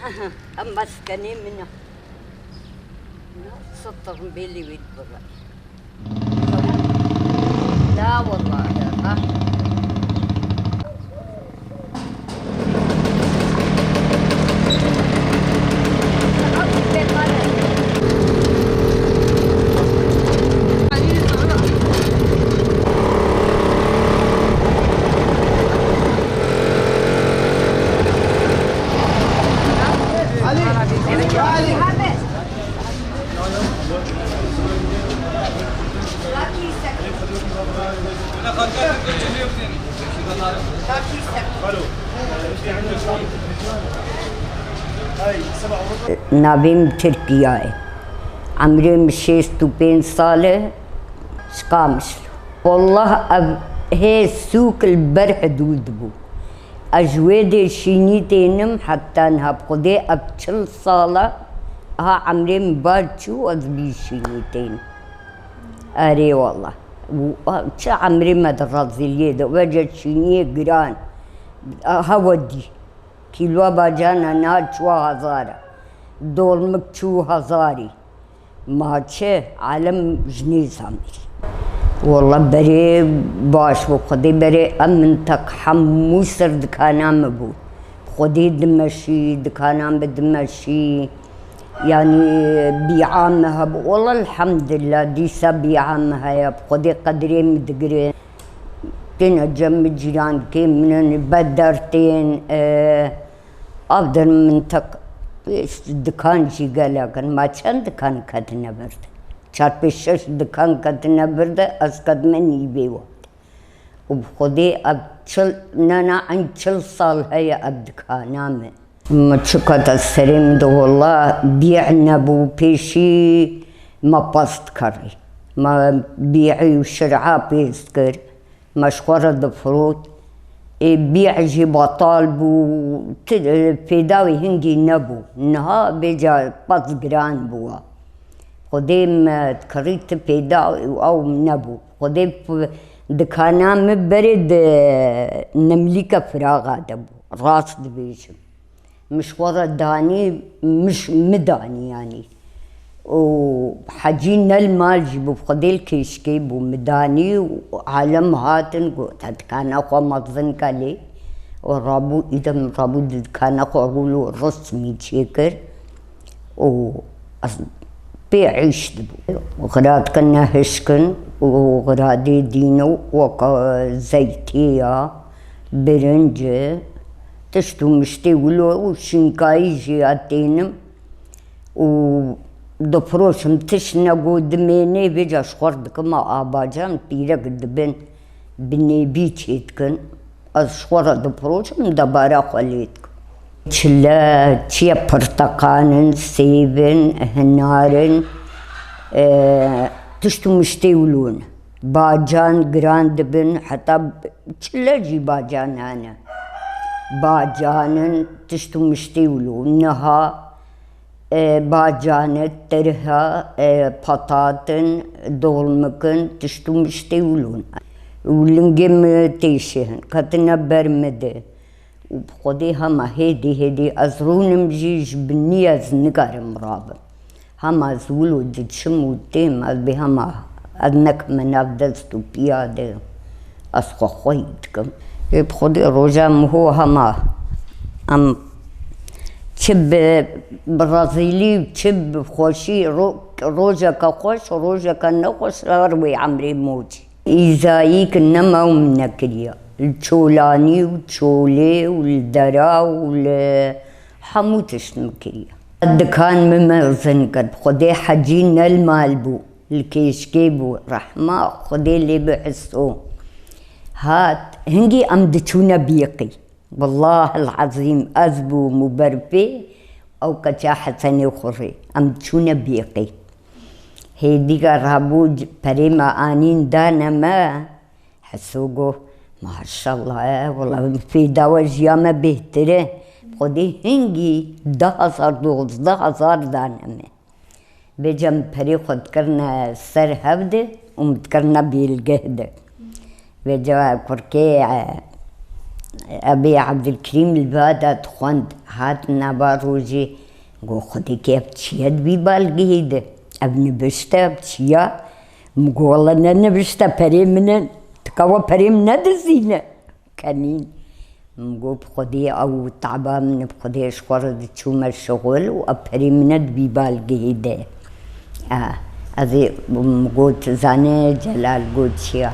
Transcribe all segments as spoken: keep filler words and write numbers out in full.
Aha, em meskenê min e. Sitr bêlî wî dibire. La wellahî, ha. Navê min Tirkiya ye. Emrê min şêst û pênc sal e, ji Qamişlo. Wallah ev hê sûk li ber hidûd bû. Ez ji wê dê şînî tênim heta niha bi Xwedê ev çil sal e, ha emrê min bar çû ez bî şînî tênim. Erê wallah. Û, a, çi emrê me di rezîliyê de, wece şîniyê giran. A, hewe dî. Kîloa bacana na çû hezar e. Dolmik çû hezarî. Ma çi? Alem ji nêzanî. Wallah berê baş bû. Xwedê berê em minteq hemû ser dikana me bû. Xwedê dimeşî, dikana me dimeşî. Yanî bîa me hebû. Wallah elhamdulillah dîsa bîa me heye. Xwedê qedrê me digire. Têne cem min cîrankê min in, beder tên, e, av der mintiq, dikan jî gelek in. Ma çend dikan ketine vir de? Çar pênc şeş dikan ketine vir de, ez ketime nîvê wan. Û bi Xwedê ev çil, ne, ne, eyn çil sal heye ev dikana me. Min çi kete serê min de, wela bî nebû, pêşî me pez dikerî. Me bî û şir'a pêz dikir. Me ji xwe re difirot. Ê bî jî betal bû, ti, pêda wî hingî nebû. Niha vêca pez giran bû. Xwedê me dikirî ti pêda û ew nebû. Xwedê p-, dikana min berê di nemlîka firaxa de bû. Rast dibêjim. Min ji xwe re danî, min ji, min danî yanî. Û Hecî ne li mal jî bû, bi Xwedê li kêşkê bû, min danî û alem hatin got, te dikana xwe mezin ke lê. Û rabû, îdem rabû di dikana xwe rûl û rismî çêkir. Û ez pê îş dibû. Xira dikin ne hişk in û xiradê dîno weke zeytê ya, birinc e, tişt û miştê wilo û şînkayî jî ya tênim û difiroşim, tişt nego dimênê vêca ji xwe re dikim a abacan pîrek dibin. Bi nêbî çêdikin. Ez ji xwe re difiroşim, debara xwe lê dikim. Çile, çiye pirteqan in, sêv in, hinar in, e, tişt û miştê wilo ne. Bacan giran dibin, heta çile jî bacan hene. Bacan in, tişt û miştê wilo. Niha E, bacan e, tirh e, e, patat in, dolmik in, tişt û miştê wilo ne. Û lingê min têşihin, ketine ber min de. Û bi Xwedê hema hêdî hêdî ez rûnim jî ji binî ez nikarim rabim. Hema ez wilo diçim û têm ez bê hema ez nekime nav dest û piya de. Ez xwe xweyî dikim. Ê bi Xwedê roja min ho hema em çi bi, bi rezîlî û çi bi xweşî, ro-, rojeke xweş, rojeke nexweş her wê emrê mocî. Îzayîk nema û min nekiriye. Li çolanî û çolê û li dera û li hemû tişt min kiriye. Dikan min mezin kir. Bi Xwedê Hecî ne li mal bû. Li kêşkê bû, rehma Xwedê lê bi Hiso. Hat, hingî em diçûne bîqî. Wellahil ezîm ez bûm û berfê, ew keça Hesenê xurê. Em diçûne bîqî. Hêdîka rabû c-, perê me anîn dane me. Hiso got, maşallah, e, wela fêda we ji ya me bêhtir e. Xwedê hingî deh hezar, dozdeh hezar dane me. Vêca min perê xwe dikirine ser hev de û min dikirine bêlgeh de. Vêca kurkê, e, Ebê Ebdilkerîm li va de dixwend, hat nava rojê, got, Xwedê kê ev çi ye di vî balgehê de? Ev nibişte, ev çi ye? Min got, wele ne nibişte, perê min e, tika we perê min nedizîne. Kenîn. Min got, bi Xwedê ew taba min, bi Xwedê ji xwe re diçûme şixul û ev perê min e di vî balgehê de. Ah, ez ê, min got, zane Celal got çi ya?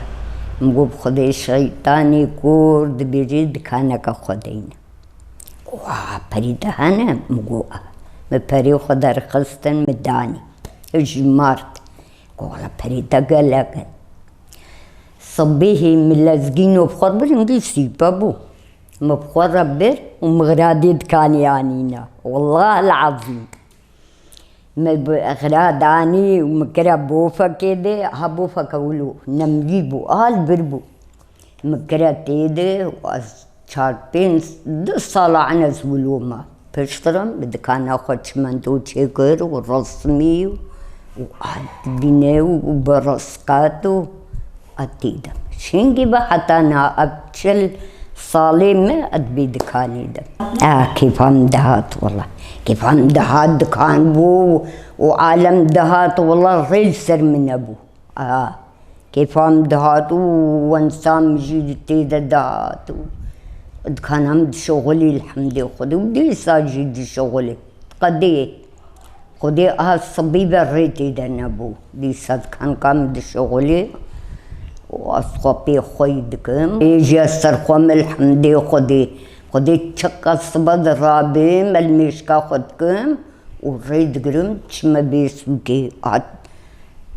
Min got, bi Xwedê şeytanê ku dibêjî dikaneke xwe deyne. Got, ah, perê te hene? Min got, ah. Min perê xwe derxistin, min danî. Ji mart. Got, wele perê te gelek e. Sibehê min lezgîno bi xwe bir, hingî sîpe bû. Min bi xwe re bir û min xiradê dikanê anîne. Wellahil ezîm. Min bi xirad anî û min kire bofekê de, ha bofeke wilo nemlî bû, a li vir bû. Min kire tê de û ez çar pênc, du sala ene ez wilo me. Piştre bi dikana xwe çimento çêkir û resmî û hat dibîne û bi risqet û a tê de. Şingî bi heta niha ev çil salê me ez vê dikanê de. A, kêfa min dihat wela. Kêfa min dihat dikan bû û alem dihat wela rê li ser min nebû. A, kêfa min dihat û wensa min jî di tê de dihat û dikana min dişixulî li hemdê Xwedê û dîsa jî dişixulî. Qedê Xwedê a sibî ve rê tê de nebû. Dîsa dikanka min dişixulî û ez xwe pê xweyî dikim. Ê jî ez ser xwe min li hemdê Xwedê. Xwedê çiqas sibe dirabim, ez li mêşka xwe dikim û rê digirim çime bê sûkê. Hat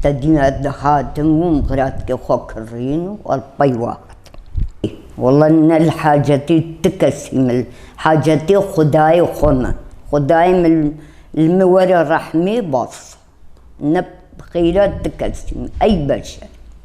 te dîna dihatim û min xiradkê xwe kirîn û ez pey we hatim. Wela ne li hacetê ti kesî min, hacetê Xwedayê xwe min. Xwedayê min li min were rehmê bas. Ne xeyra ti kesî min. Ey beşer.